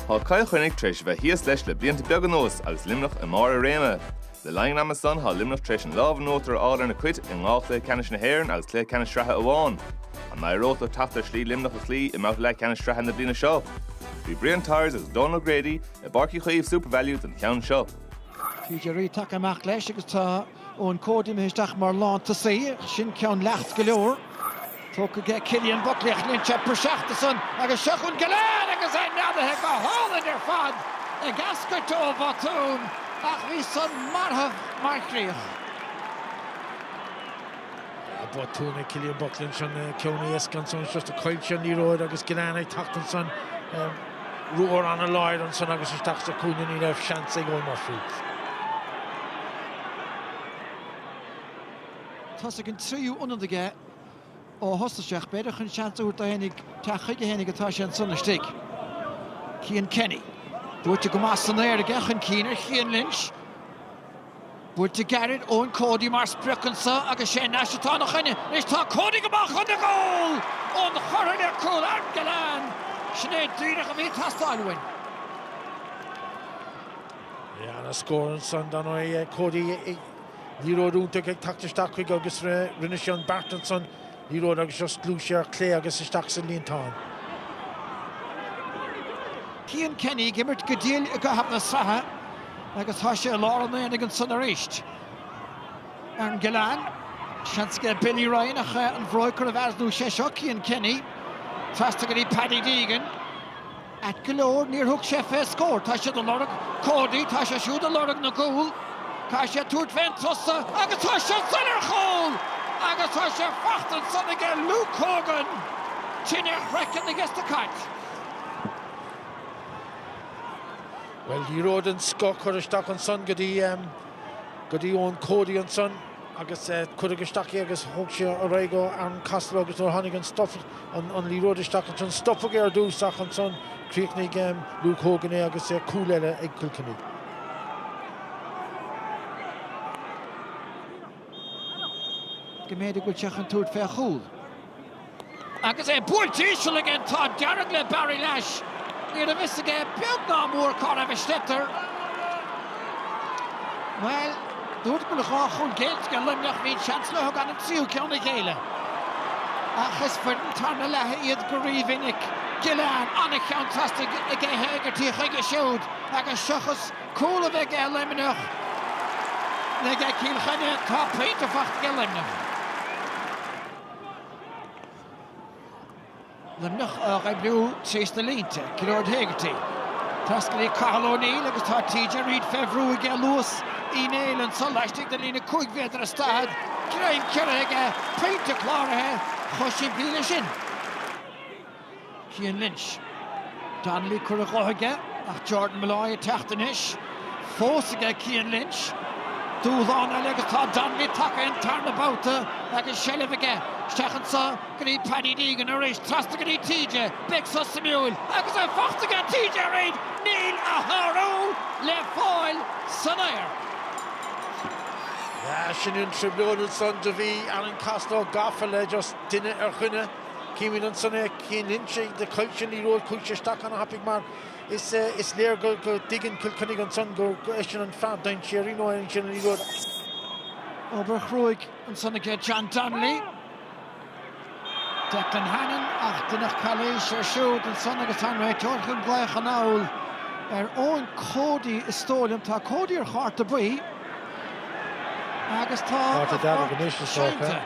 Tá Cill Chainnigh tar éis a bheith thíos leis le blianta beaga anuas agus Luimneach i mbarr a réime. Le linn an ama san tá Luimneach tar éis an lámh in uachtar a fháil ar na Cait i ndhá chluiche ceannais na hÉireann agus cluiche ceannais sraithe amháin. An n-éireoidh leo teacht ar shlí Luimneach a chloí i mbabhta leathcheannais sraithe na bliana seo? Bhí Brian Tyers agus Donal O'Grady i bPáirc Uí Chaoimh SuperValu don cheann seo. TJ Reid tagtha amach leis agus tá Eoin Cody imithe isteach mar lántosaí. Sin ceann leacht go leor. Tógtha aige Cillian Buckley ach níl sé praiseach de san agus seo chugainn Gillane agus é neadaithe go hálainn ar fad ag eascairt ó bhotún ach bhí san marfach mar chríoch. Botún ag Cillian Buckley ansin, ceann éasca ansan just chaill sé an liathróid agus Gillane ag teacht ansan. Ruathar an-láidir ansan agus isteach sa chúinne ní raibh seans ag Eoin Murphy. Tosaigh an tríú ionad aige ó thosaigh sé ach b'fhéidir chun seans a thabhairt dó fhéinig teacht chuige fhéinig atá sé ansan istigh. Cian Kenny. Buailte go maith san aer aige chun cinn ar Chian Lynch. Buailte gairid, Eoin Cody mar sprioc anso agus Shane Nash atá ina choinne. Anois tá Cody go maith chun na gcúl! Ón chorthail ar cúl Aaron Gillane! Sin é díreach a bhí ag teastáil uainn. Ana-scór ansan dar ndóigh Cody. Liathróid iontach ag teacht isteach chuige agus rinne sé an beart ansan. Liathróid agus just ghluais sé ar clé agus isteach sa líontán. Cian Kenny ag imirt go diail i gcaitheamh na sraithe agus tá sé i lár an aonaigh ansan arís. Aaron Gillane, seans aige Billy Ryan ach an bhróig curtha bhearnú sé seo Cian Kenny. Trasna go dtí Paddy Deegan. Ait go leor, níor thug sé fé scór. Tá siad ag lorg Cody, tá sé siúd ag lorg na gcúl. Caithfidh sé tabhairt fén turas so agus tá sé ansan ar chúl! Agus tá sé fachta ansan aige Luke Hogan! Tine ar chraiceann aige sna Cait. Bhuel, liathróid den scoth curtha isteach ansan go dtí go dtí Eoin Cody ansan agus cuireadh isteach é agus thóg sé ar aghaidh go Aaron Costello agus nuair a tháinig an stuif an liathróid isteach ansan stopadh é ar dtús ach ansan chríochnaigh Luke Hogan é agus cúl eile ag Cill Chainnigh. Go mb'fhéidir go bhfuil sé chun tabhairt fé chúl. Agus é buailte íseal aige an t-ádh dearg le Barry Lash. Ní raibh fhios aige beag ná mór cá raibh a shliotar. Bhuel, dúirt go bhfuil dhá chúl géillte ag Luimneach, bhí an seans leo gan an tríú ceann a ghéilleadh. Ach is foireann tarna leatha iad go rímhinic. Gillane, an-cheann trasna aige Hegarty chuige siúd agus seachas cúl a bheith ag Luimneach, nó ag Cill Chainnigh, tá pointe fachta ag Luimneach. Luimneach á oibriú trís na línte, Gearóid Hegarty. Trasna go dtí Cathal O'Neill agus tá TJ Reid fé bhrú aige luas Uí Néill anso laistigh de líne 5 mhéadar is 40, greim ciorraithe aige, pointe cláraithe, chomh simplí leis sin. Cian Lynch. Donnelly curtha dhe aige ach Jordan Molloy ag teacht anois. Fós aige Cian Lynch. Dúshlán eile agus tá Donnelly tagtha an tarna babhta agus seilbh aige. Isteach anso go dtí Paddy Deegan arís. Trasna go dtí TJ. Beidh so suimiúil agus é fachta aige TJ Reid. Níl a shárú le fáil san aer. Sin an trioblóid ansan do bhí Aaron Costello gafa le just duine ar dhuine. Címid ansan é Cian Lynch do chaill sé an liathróid, chuaigh sé isteach ana-thapaidh mar is is léir go go dtuigeann Cill Chainnigh ansan gur eisean an fear dainséaraí nó ansin an liathróid. Obair chruaidh ansan aige John Donnelly. Declan Hannon ach deineadh calaois ar siúd ansan agus tá an réiteoir chun glaoch anall ar Eoin Cody is dóigh liom. Tá Cody ar chárta buí. Agus tá a dearg anois is dócha.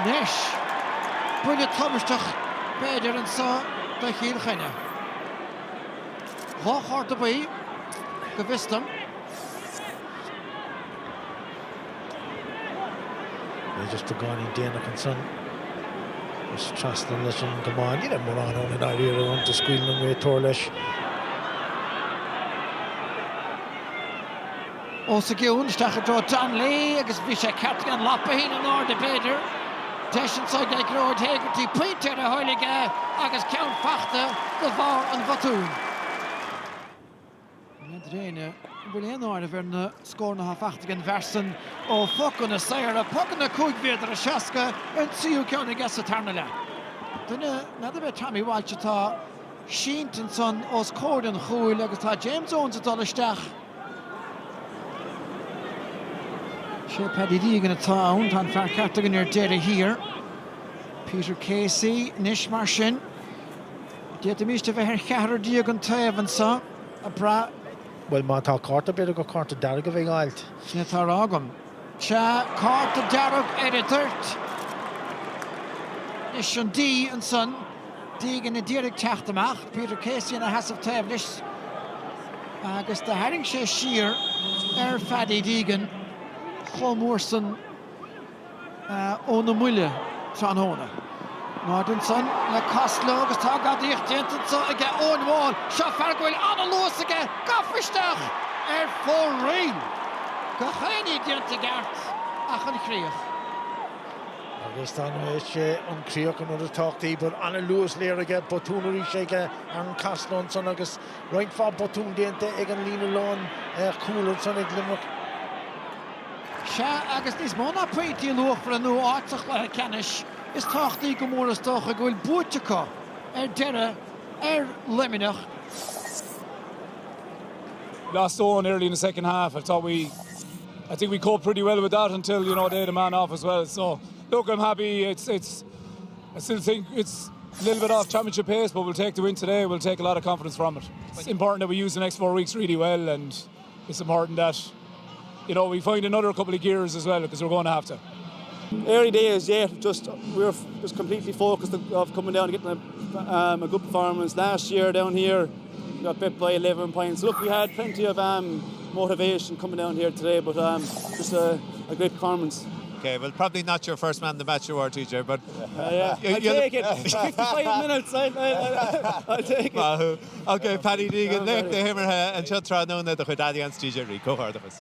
Anois, buille tubaisteach b'fhéidir anso do Chill Chainnigh. 2 chárta buí, go bhfios dom. É just beagáinín déanach ansan. Is trasna leis an gcamán. Ní raibh mórán ann i ndáiríre iontu, scaoileann an réiteoir leis. Os a gcionn, isteach i dtreo Donnelly agus bhí sé ceart aige an lapa a shíneadh in airde b'fhéidir. Deis anso ag Gearóid Hegarty, pointe ar a thoil aige agus ceann fachta de bharr an bhotúin. N'fheadar éinne an bhfuil aon áireamh ar na scóranna atá fachta ag an bhfear san ó phocanna saora, pocanna 5 mhéadar is 60, an tríú ceann aige sa tarna leath. Duine, n'fheadar ab é Tommy Walsh atá. sínte ansan os comhair an chúil agus tá James Owens ag dul isteach. Sé Paddy Deegan atá ann, tá an fear ceart againn ar deireadh thiar. Peter Casey anois mar sin. D'fhéadfaimis a bheith ar cheathrar déag an taobh anso ag brath. Bhuel, má tá cárta, b'fhéidir gur cárta dearg a bheidh á fháilt. Sin atá á rá agam. Sea, cárta dearg ar an dtoirt. Anois an D ansan, Deegan a d'iarraidh teacht amach, Peter Casey ina sheasamh taobh leis agus do tharraing sé siar ar Phaddy Deegan chomh mór san óna mbuille tráthnóna. 0 ansan le Costello agus tá gadaíocht déanta anso aige Eoin Wall. Seo fear go bhfuil an-luas aige, gafa isteach ar fóraoil. Gach aon ní déanta i gceart ach an chríoch. Agus dar ndóigh is é an chríoch an rud is tábhachtaí, but an-luas léirithe aige, botún arís aige Aaron Costello ansan agus roinnt mhaith botún déanta ag an líne lán chúil ansan ag Luimneach. Sea, agus níos mó ná pointí luachmhara nó áit sa chluiche ceannais, is tábhachtaí go mór is dócha go bhfuil buaite acu ar deireadh ar Luimneach. Lost Eoin early in the second half. I thought we, I think we coped pretty well with that until you know they had a man off as well. So look, I'm happy. It's it's. I still think it's a little bit off championship pace, but we'll take the win today. We'll take a lot of confidence from it. It's important that we use the next four weeks really well, and it's important that you know we find another couple of gears as well because we're going to have to. Early days yet, just we were just completely focused of coming down and getting a, um, a good performance last year down here. We got bit by 11 points. Look, we had plenty of um, motivation coming down here today, but um, just a, a great performance. Okay, well, probably not your first man the match award, TJ, but uh, yeah, you, I'll take it. 55 minutes, I, I, I, I'll take it. Okay, Paddy Deegan, laoch na himeartha anseo tráthnóna de chuid Allianz TJ Reid, comhghairdeachas.